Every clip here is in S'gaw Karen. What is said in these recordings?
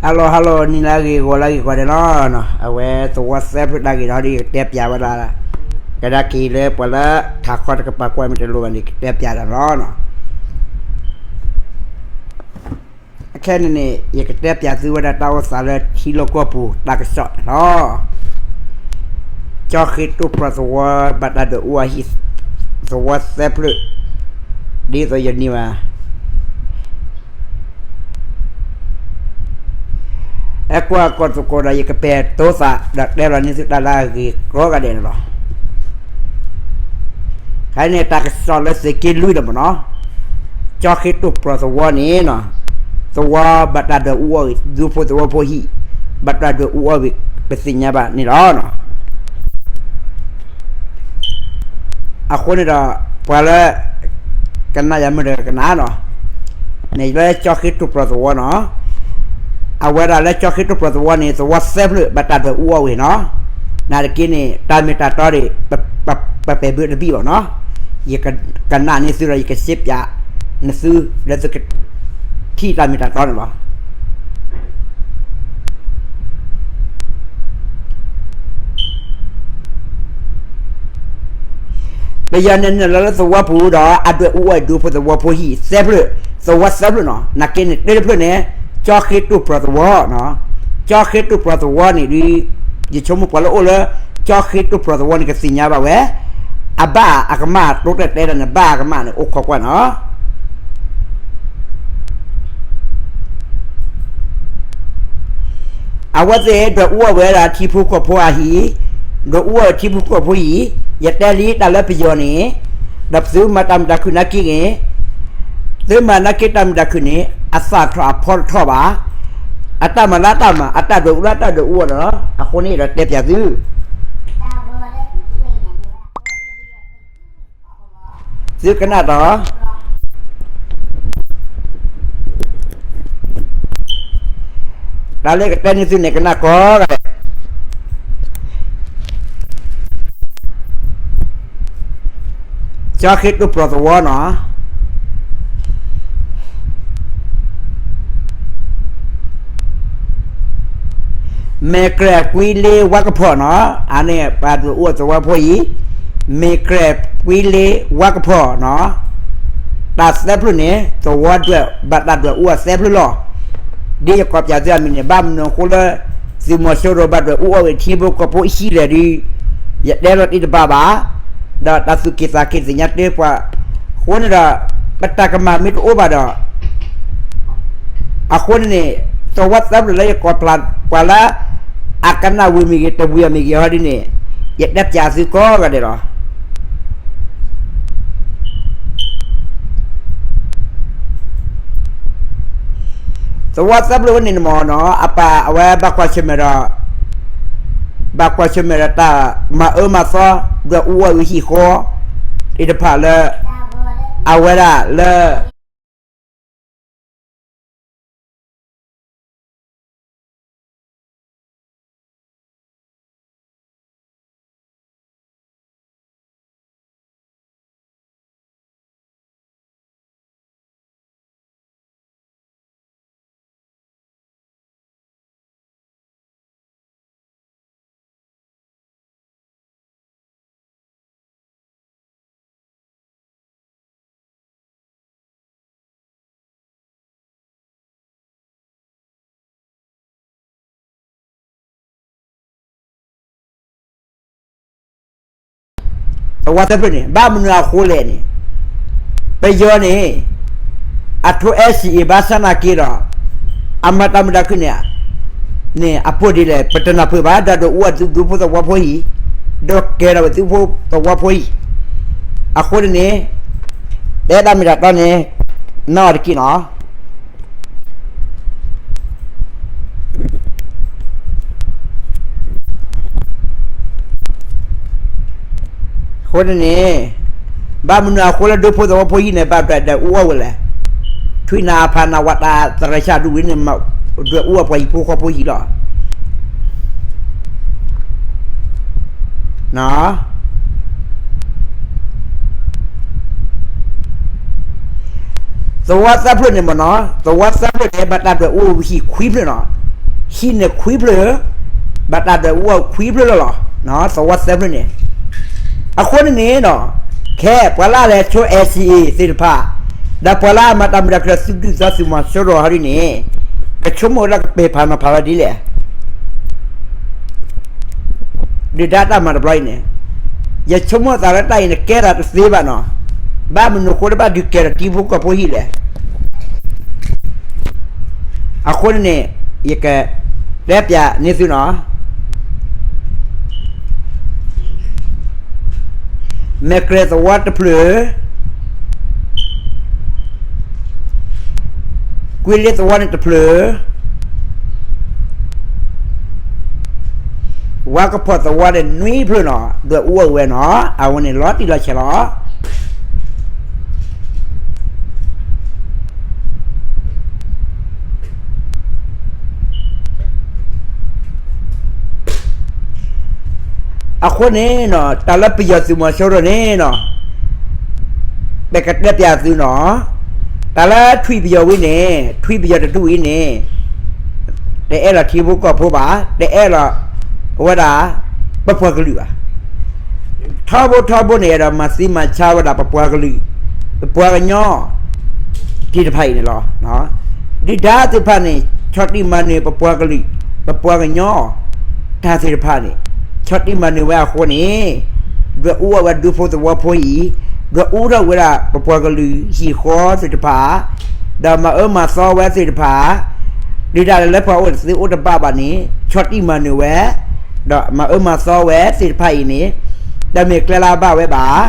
Hello hello နံၤလၢအဂ့ၤ ဂီၤလၢအဂ့ၤ ကိးဂၤဒဲးလီၤ. အဝဲသဝီသၢဖျၢၣ်တၢ်ဂ့ၢ်ဒီး ယကတဲပျးဝဲဒၣ် ကဒါက့ၤလၢပှၤလၢထးခီတကပၤကွၢ်မ့ၢ်တလိၤဘၣ်န့ၣ် ကတဲပျးတၢ်လီၤ. အခဲန့ၣ်န့ၣ် ယကတဲပျးသုဝဲဒၣ်တၢ်အိၣ်သးလၢထံလီၢ်ကီၢ်ပူၤတၢ်ကစီၣ်န့ၣ်လီၤ. ကၠီဃ့တိၢ်ဖြီသဝီ ဘၣ်တၢ်ဒွဲၣ်အူအီၣ်ဟံၣ် သဝီသၢဖျၢၣ် ဒ်သိးယန့ၢ်ဘၣ် အဲကွၢ်ကီၢ်သကိးဒီး ယကပဲာ်တိသးဒီးတဲလီၤန့ၢ်သုတၢ်လၢအဂ့ၤကိးဂၤဒဲးန့ၣ်လီၤ. ခဲအံၤန့ၣ်တၢ်ကစီၣ်လၢသုးက့လွံၢ်ဒီးမ့ၢ်နီၤ, ကၠီဃ့တိၢ်ဖြီသဝီန့ၣ်နီၤ, သဝီဘၣ်တၢ်ဒွဲၣ်အူအီၣ်ဝံၤ ဒူဖိသဝီဖိဟံၣ် ဘၣ်တၢ်ဒွဲၣ်အူအီၣ်ဝံၤ ပသ့ၣ်ညါဘၣ်န့ၣ်လီၤ. အဃိန့ၣ်ဒီး ပှၤလၢ ကနၣ်ယၤမုၢ်ဒီးကနၣ်နီၤ, န့ၣ်လၢကၠီဃ့တိၢ်ဖြီသဝီနီၤ, အဝဲဒၣ်လၢကၠီဃ့တိၢ်ဖြီသဝီန့ၣ် သဝီသၢဖျၢၣ်ဘၣ်တၢ်ဒွဲၣ်အူအီၣ်ဝံၤနီၤ, နာ်သက့န့ၣ် တၢ်မ့ၢ်တၢ်တီန့ၣ် ပပဲာ်ဘၢတဘံၣ်ဘၣ်နီၤ, ယကနၣ်န့ၢ်သုဒီး ယကရှင်းပြ နသုလၢသုက ထံၣ်တၢ်မ့ၢ်တၢ်တီန့ၣ်လီၤ. ပယီၤန့ၣ်နုာ်လီၤလၢသဝီပူၤဒီး အဒွဲၣ်အူအီၣ်ဒူဖိသဝီဖိဟံၣ်သၢဖျၢၣ်, သဝီသၢဖျၢၣ်နီၤ, နာ်သက့န့ၣ် တၢတဖျၢၣ်န့ၣ် ကၠီဃ့တိၢ်ဖြီသဝီနီၤ, ကၠီဃ့တိၢ်ဖြီသဝီန့ၣ်ဒီး ယဆိကမိၣ်ပှၤလၢအိၣ်လၢ ကၠီဃ့တိၢ်ဖြီသဝီန့ၣ် ကသ့ၣ်ညါဘၣ်ဝဲ အဘၣ်အကမၣ် တိတဲတဲဒၣ်န့ၣ် ဘၣ်အကမၣ်န့ၣ် အိၣ်ခိးကွၢ်နီၤ. အဝဲသ့ၣ်ဒွဲၣ်အူအီၣ်ဝဲဒၣ်ထံဖိကီၢ်ဖိအဟံၣ်, ဒွဲၣ်အူအီၣ်ဝဲထံဖိကီၢ်ဖိအဟံၣ်, ယတဲလံတၢ်လၢပယီၤန့ၣ်, ဒီးသုမၤတၢ်မုာ်တၢ်ခုၣ်နာ်သက့န့ၣ်, သုမၤနာ်သက့တၢ်မုာ်တၢ်ခုၣ်န့ၣ် အသၣ်ထီၣ်အဖီတထီၣ်ဘၣ်, အတၢ်မၤလၢအတၢ်မၤ အတၢ်ဒွဲၣ်အူလၢအတၢ်ဒွဲၣ်အူအီၣ်လီၤ. အဃိန့ၣ်ဒီးတဲပျးသု သုကနၣ်ဒီး တၢ်လၢကတဲန့ၢ်သုန့ၣ် ကနၣ်ကိးဂၤဒဲး, ကၠီဃ့တိၢ်ဖြီသဝီနီၤ, မဲၢ်ကြဲၢ်ကွံလ့ဝါကဖီၣ်နီၤ, အန့ၣ်ဘၣ်ဒွဲၣ်အူအီၣ်သဝီဖိအံၤ, မဲၢ်ကြဲၢ်ကွံလ့ဝါကဖီၣ်နီၤ, တၢ်သၢဖျၢၣ်န့ၣ် သဝီဒွဲၣ်ဘၣ်တၢ်ဒွဲၣ်အူအီၣ်သၢဖျၢၣ်လီၤ. ဒ်ယကိးပျးသုအမံၤန့ၣ် ဘၣ်မနုၤအဃိလၢ သုးမီၤစိရိၤဘၣ်ဒွဲၣ်အူအီၣ်ဝံၤထံဖိကီၢ်ဖိအဟံၣ်လဲၣ်ဒီး ယတဲလီၤတံၢ်တဘၣ်ဘၣ်, ဒီးတၢ်သူၣ်က့ၣ်သးက့ၣ်သ့ၣ်ညါတ့ၢ်ပှၤ, အဃိန့ၣ်ဒီး ပတၢ်ကမၣ်မ့ၢ်တအိၣ်ဘၣ်ဒီး အဃိန့ၣ်န့ၣ် သဝီသၢဖျၢၣ်လၢယကိးပျးပှၤလၢ အကနၣ်ဝံၤမ့ၢ်ဂ့ၤ တဝံၤအမ့ၢ်ဂ့ၤဟီဒ်န့ၣ် ယတဲပျးသုကိးဂၤဒဲးလီၤ. သဝီသၢဖျၢၣ်ဝဲန့ၣ်န့ၣ်မ့ၢ်နီၤ အပၢ်အဝဲဘၣ်ကွၢ်ဆၢၣ်မဲာ်ဒီး ဘၣ်ကွၢ်ဆၢၣ်မဲာ်ဒီးတၢ်မၤအၢမၤသီ ဒွဲၣ်အူအီၣ်ဝံၤဟံၣ်ဃီ သ့ၣ်တဖၣ်လၢ အဝဲဒၣ်လၢ သဝီသၢဖျၢၣ်န့ၣ် ဘၣ်မနုၤအဃိလဲၣ်န့ၣ် ပယီၤန့ၣ် အထိ NCA ဘၣ်ဆၣ်နာ်က့ဒီး အမၤတၢ်မုာ်တၢ်ခုၣ်န့ၣ် န့ၣ်အပိၢ်ဒ်လဲၣ် ပတနၢ်ပၢၢ်ဘၣ် ဒီးဒွဲၣ်အူအီၣ်ဒူဖိသဝီဖိအံၤ ဒီးကဲထီၣ်ဝဲဒူဖိသဝီဖိအံၤ အဃိန့ၣ်န့ၣ် တဲတၢ်မ့ၢ်တၢ်တီန့ၣ် နာ်အီၤတက့ၢ်နီၤ. အဃိန့ၣ်န့ၣ် ဘၣ်မနုၤအဃိလၢဒူဖိသဝီဖိအံၤန့ၣ် ဘၣ်ဒွဲၣ်ဒွဲၣ်အူအီၣ်ဝဲလဲၣ်. ထွံၣ်နၤအဖးနၤဝးတၢ်သရၣ်ဆၣ်ဒူဝံၤန့ၣ် ဒွဲၣ်အူအီၣ်ပှၤဟံၣ်ဖိဃီဖိအံၤလီၤ. သဝီသၢဖျၢၣ်န့ၣ်မ့ၢ်နီၤ သဝီသၢဖျၢၣ်န့ၣ် ဘၣ်တၢ်ဒွဲၣ်အူအီၣ်ဝံၤဟံၣ်ခွံဖျၢၣ်နီၤ. ခံန့ၣ်ခွံဖျၢၣ်, ဘၣ်တၢ်ဒွဲၣ်အူအီၣ်ခွံဖျၢၣ်လီၤလီၤ, သဝီသၢဖျၢၣ်န့ၣ်. အဃိန့ၣ်န့ၣ်, ခဲပှၤလၢအလဲၤဆိ NCA သ့ၣ်တဖၣ်, ဒီးပှၤလၢအမၤတၢ်မုာ်တၢ်ခုၣ်ဒီးသုးဒုၣ်ဒါသုးမီၤစိရိၤဟီဒ်န့ၣ်, ကဆိကမိၣ်ဝဲဒၣ်ကပဲာ်ဖးနီၤဖးဝဲဒ်လဲၣ် ဒုၣ်ဒါတၢ်မၤတဘျီအံၤန့ၣ်, ယဆိကမိၣ်သးလၢတၢ်အံၤန့ၣ်ကဲသးတသ့ဘၣ်နီၤ, ဘၣ်မနုၤအဃိလၢဘၣ်ဒုးကဲထီၣ်ထံဖိကီၢ်ဖိဟံၣ်လဲၣ်. အဃိန့ၣ်န့ၣ်, ယကတဲပျးန့ၢ်သုနီၤ, မဲၢ်ကြဲၤသဝီတဖျၢၣ်, ကွ့လ့သဝီန့ၣ်တဖျၢၣ်, ဝါကဖီၣ်သဝီန့ၣ်နွံဖျၢၣ်နီၤ, ဒွဲၣ်အူအီၣ်ဝဲနီၤ, အဝဲန့ၣ်လီၤတံၢ်လီၤဆဲးလီၤ. အဃိန့ၣ်နီၤ, တၢ်လၢပယီၤသုးမီၤစိရိၤန့ၣ်နီၤ, ပကတဲပျးသုနီၤ, တၢ်လၢထွံၣ်ပယီၤဝံၤန့ၣ်, ထွံၣ်ပယီၤတဒူၣ်အံၤန့ၣ်, တအဲၣ်လီၤထံဖိကီၢ်ဖိဘၣ်, တအဲၣ်လီၤဝဲဒၣ် ပပှၤကလုာ်ဘၣ်. ထီဘိထီဘိန့ၣ် အဲၣ်ဒိးမၤသံမၤဆါဝဲဒၣ်ပပှၤကလုာ်, ပပှၤကညီ သ့ၣ်တဖၣ်အံၤန့ၣ်လီၤ. ဒုၣ်ဒါသ့ၣ်တဖၣ်န့ၣ် ဆီၣ်တံၢ်မၤနၢၤပပှၤကလုာ်, ပပှၤကညီ တၢ်သ့ၣ်တဖၣ်န့ၣ်, ဆီၣ်တံၢ်မၤနၢၤဝဲအဃိန့ၣ်, ဒွဲၣ်အူအီၣ်ဝဲဒူဖိသဝီဖိအံၤ, ဒွဲၣ်အူထီၣ်ဝဲဒၣ်ပပှၤကလုာ်ဟံၣ်ဃီသ့ၣ်တဖၣ်, ဒီးမၤအၢမၤသီဝဲသ့ၣ်တဖၣ်, ဒုၣ်ဒါလၢပှၤအိၣ်တသ့အိၣ်တဘၣ်ဘၣ်န့ၣ် ဆီၣ်တံၢ်မၤနၢၤဝဲ, ဒီးမၤအၢမၤသီဝဲသ့ၣ်တဖၣ်အံၤန့ၣ်, တမ့ၢ်ကျဲလၢအဘၣ်ဝဲဘၣ်.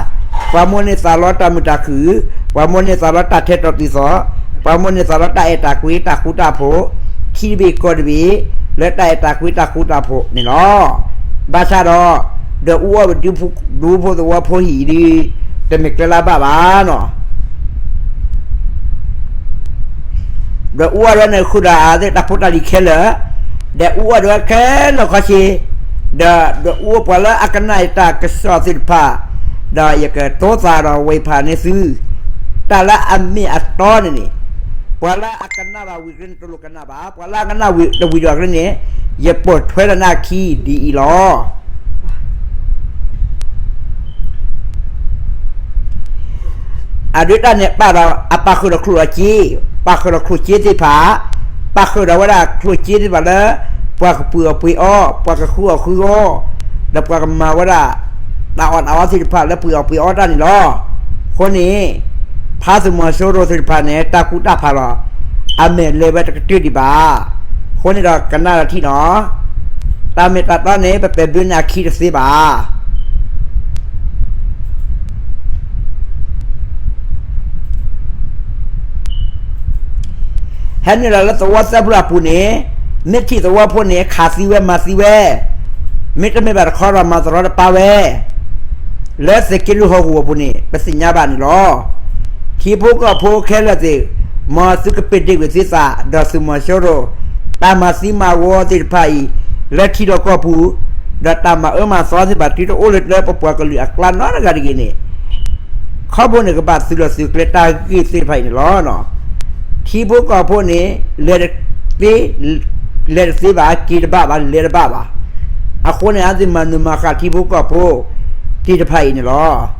ပှၤမိၣ်န့ၢ်သးလီတၢ်မုာ်တၢ်ခုၣ်, ပှၤမိၣ်န့ၢ်သးလီတၢ်ထဲတီၤတုၤသိး, ပှၤမိၣ်န့ၢ်သးလီတၢ်အဲၣ်တၢ်ကွံတၢ်ဃူတၢ်ဖိး, ခံတဘ့ၣ်ကီၢ်တဘ့ၣ်, လၢတၢ်အဲၣ်တၢ်ကွံတၢ်ဃူတၢ်ဖိးန့ၣ်လီၤ. ဘၣ်ဆၣ်ဒီး, ဒွဲၣ်အူအီၣ်ဝဲဒူဖိသဝီဖိဟံၣ်အံၤဒီး, တမ့ၢ်ကျဲလၢအဘၣ်ဘၣ်နီၤ. ဒွဲၣ်အူအီၣ်ဝဲန့ၣ်ဃုာ်ဒီးအဝဲသ့ၣ်တၢ်ဖိတၢ်လံၤခဲလၢာ်, ဒီးအူအီၣ်ဒၣ်ဝဲခဲလၢာ်ခဲဆ့, ဒီးဒွဲၣ်အူအီၣ်ပှၤလၢအကနၣ်အံၤတၢ်ကစီၣ်သ့ၣ်တဖၣ်, ဒီးယကတိၤသးဒီးဝံၤဖးန့ၢ်သု, တၢ်လၢအမ့ၢ်အတီန့ၣ်န့ၣ်, ပှၤလၢအကနၣ်ဘၣ်ဝံၤအကျါန့ၣ်တလိၣ်ကနၣ်ဘၣ်, ပှၤလၢအကနၣ်ဝံၤတဝံၤဒီးအကျါန့ၣ်, ယပိာ်ထွဲဒီးနၢ်ခံဒ်အံၤလီၤ. အဒုးတၢ်န့ၣ်ပာ်ဒီး အပာ်ဃုာ်ဒီးချိၣ်လီၤစ့, ပာ်ဃုာ်ဒီးချိၣ်စ့သ့ၣ်တဖၣ်, ပာ်ဃုာ်ဒီးဝဲဒၣ်ချိၣ်စ့သ့ၣ်တဖၣ်လၢ ပှၤကပှ့ၤအီၣ်ပှ့ၤအီ, ပှၤကဃုအီၣ်ဃုအီ, ဒီးပှၤကမၤဝဲဒၣ် တၢ်အီၣ်တၢ်အီသ့ၣ်တဖၣ်လၢပှ့ၤအီၣ်ပှ့ၤအီတၢ်န့ၣ်လီၤ. အဃိန့ၣ်, ဖါသုးမီၤစိရိၤသ့ၣ်တဖၣ်န့ၣ် တၢ်ကူတၢ်ဖးလီၤ, အမဲာ်လဲၤဝဲတကတၢၢ်ဒံးဘၣ်. အဃိန့ၣ်ဒီးကနၣ်ဒီးထံၣ်နီၤ, တၢ်မ့ၢ်တၢ်တီန့ၣ် ပပဲာ်ဘၢန့ၢ်အခံတသ့ဘၣ်. ဟဲနုာ်လီၤလၢသဝီသၢဖျၢၣ်အပူၤန့ၣ်, မ့ၢ်ထံၣ်သဝီဖိန့ၣ် ခးသံဝဲမၤသံဝဲ, မ့တမ့ၢ်ဘၣ်တခီဒီးမၤသရီတပါဝဲ လၢသုးက့လွံၢ်ဟီၣ်ကဝီၤအပူၤန့ၣ် ပသ့ၣ်ညါဘၣ်န့ၣ်လီၤ. ထံဖိကီၢ်ဖိခဲလၢာ်သ့ၣ်, မ်သုကပ့ၤဒ့ၣ်ကွံာ်သုသးဒီးသုးမီၤစိရိၤ, တၢ်မၤသံမၤဝီသ့ၣ်တဖၣ်အံၤ, လၢထံလီၢ်ကီၢ်ပူၤ, ဒီးတၢ်မၤအၢမၤသီသ့ၣ်တဖၣ်တုၤတအိၣ်လၢပပှၤကလုာ်အကျါနီတဂၤတဂ့ၤန့ၣ် ခီဖျိန့ၣ်ကဘၣ်သုးလီၢ်သုးကျဲတၢ်ဂ့ၢ်သ့ၣ်တဖၣ်အံၤန့ၣ်လီၤ. ထံဖိကီၢ်ဖိန့ၣ် လဲၤတသ့, လဲၤတသ့ဘၣ်, က့ၤတဘၣ်ဘၣ်, လဲၤတဘၣ်ဘၣ်. အဃိန့ၣ် အသုမၤနၢၤမၤဃၣ်ထံဖိကီၢ်ဖိသ့ၣ်တဖၣ်အံၤန့ၣ်လီၤ.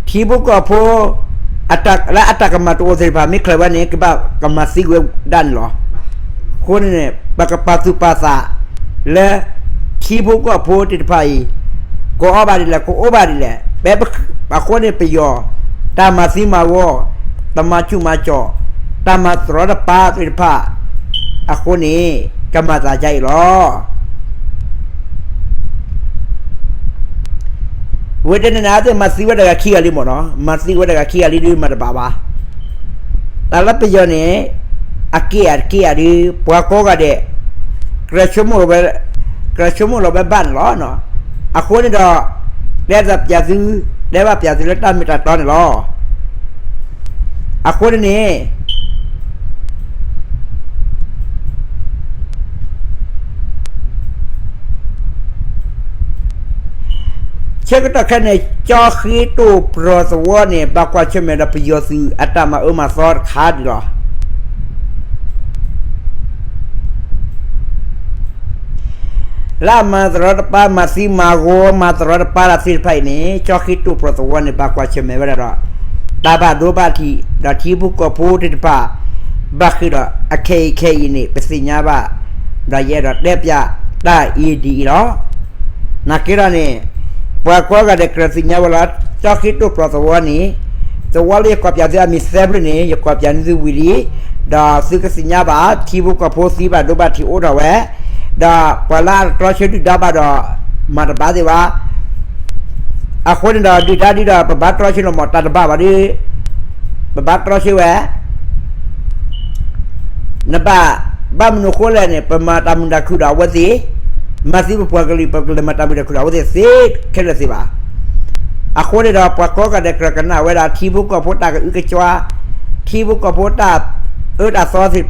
ထံဖိကီၢ်ဖိ လၢအတၢ်ကမၣ်တအိၣ်သ့ၣ်တဖၣ် မ့ၢ်ချၢးဝဲန့ၣ် ကဘၣ်ကမၤသံဝဲဒၣ်န့ၣ်လီၤ. အဃိန့ၣ် ပကပာ်သူၣ်ပာ်သးလၢ ထံဖိကီၢ်ဖိသ့ၣ်တဖၣ်အံၤ ကအီၣ်ဘၣ်ဒ်လဲၣ် ကအိၣ်ဘၣ်ဒ်လဲၣ်. အဃိန့ၣ်ပယီၤ တၢ်မၤသံမၤဝီ, တၢ်မၤဆူၣ်မၤစီၤ, တၢ်မၤသရီတပါသ့ၣ်တဖၣ် အဃိန့ၣ် ကမၤသးဒ်အံၤလီၤ. ဝဲတန့ၣ်န့ၣ် အဝဲသ့ၣ်မၤသံဝဲတဂၤခံဂၤလံမ့ၢ်နီၤ, မၤသံဝဲတဂၤခံဂၤလံဒုးမၤတဘၣ်ဘၣ်. တၢ်လၢပယီၤန့ၣ် အက့ၢ်အတက့ၢ်အဒုး ပှၤကိးဂၤဒဲး ကြၢးဆိကမိၣ်လီၤဝဲ, ကြၢးဆိကမိၣ်လီၤဝဲဘၣ်န့ၣ်လီၤ. အဃိန့ၣ်ဒီး တဲသးပျးသု, တဲဘၣ်ပျးသုလၢတၢ်မ့ၢ်တၢ်တီန့ၣ်လီၤ. အဃိန့ၣ်န့ၣ် ဆၢကတီၢ်ခဲအံၤန့ၣ် ကၠီဃ့တိၢ်ပြီၤသဝီန့ၣ် ဘၣ်ကွၢ်ဆၢၣ်မဲာ်ဒီးပယီၤသုးအတၢ်မၤအၢမၤသီတခါဒံးလီၤ. လၢအမၤသရီတပါ မၤသံမၤဂီၤ မၤသရီတပါတၢ်သ့ၣ်တဖၣ်အံၤန့ၣ် ကၠီဃ့တိၢ်ပြီၤသဝီန့ၣ် ဘၣ်ကွၢ်ဆၢၣ်မဲာ်ဝဲဒၣ်ဒီး တၢ်ဘၣ်ဒိဘၣ်ထံး ဒီးထံဖိကီၢ်ဖိသ့ၣ်တဖၣ် ဘၣ်ဃ့ၢ်ဒီးအခဲအံၤခဲအံၤန့ၣ် ပသ့ၣ်ညါဘၣ် ဒီးယအဲၣ်ဒိးတဲပၠးတၢ်အံၤဒ်အံၤလီၤ. နာ်က့ဒီးန့ၣ် ပှၤကိးဂၤဒဲးကြၢးသ့ၣ်ညါဝဲလီၤ. ကၠီဃ့တိၢ်ပြီၤသဝီန့ၣ် သဝီလၢယကွၢ်ပၠးသုအမံၤသၢဖျၢၣ်န့ၣ် ယကွၢ်ပၠးန့ၢ်သုဝံၤလံ, ဒီးသုကသ့ၣ်ညါဘၣ် ထံဖိကီၢ်ဖိသံဘၣ်ဒိဘၣ်ထံးအိၣ်ထီၣ်ဝဲ, ဒီးပှၤလၢအတြီဆၢဒုၣ်ဒါဘၣ်ဒီး မၤတဘၣ်သ့ၣ်ဘၣ်. အဃိန့ၣ်ဒီး ဒုၣ်ဒါဒ်ဒီး ပဘၣ်တြီဆၢလီၤမၢ် တၢ်တဘၣ်ဘၣ်ဒီး ပဘၣ်တြီဆၢဝဲ နဘၣ် ဘၣ်မနုၤအဃိလဲၣ်န့ၣ် ပမၤတၢ်မုာ်တၢ်ခုၣ်ဒီးအဝဲသ့ၣ်, မၤသံပပှၤကလုာ် ပကလဲၤမၤတၢ်မုာ်တၢ်ခုၣ်ဒီးအဝဲသ့ၣ်သ့ခဲလၢာ်သ့ဘၣ်. အဃိန့ၣ်ဒီး ပှၤကိးဂၤဒဲးကြၢးကနၣ်ဝဲဒၣ် ထံဖိကီၢ်ဖိတၢ်ကအုကကွါ, ထံဖိကီၢ်ဖိတၢ်အၢတၢ်သီသ့ၣ်တဖၣ်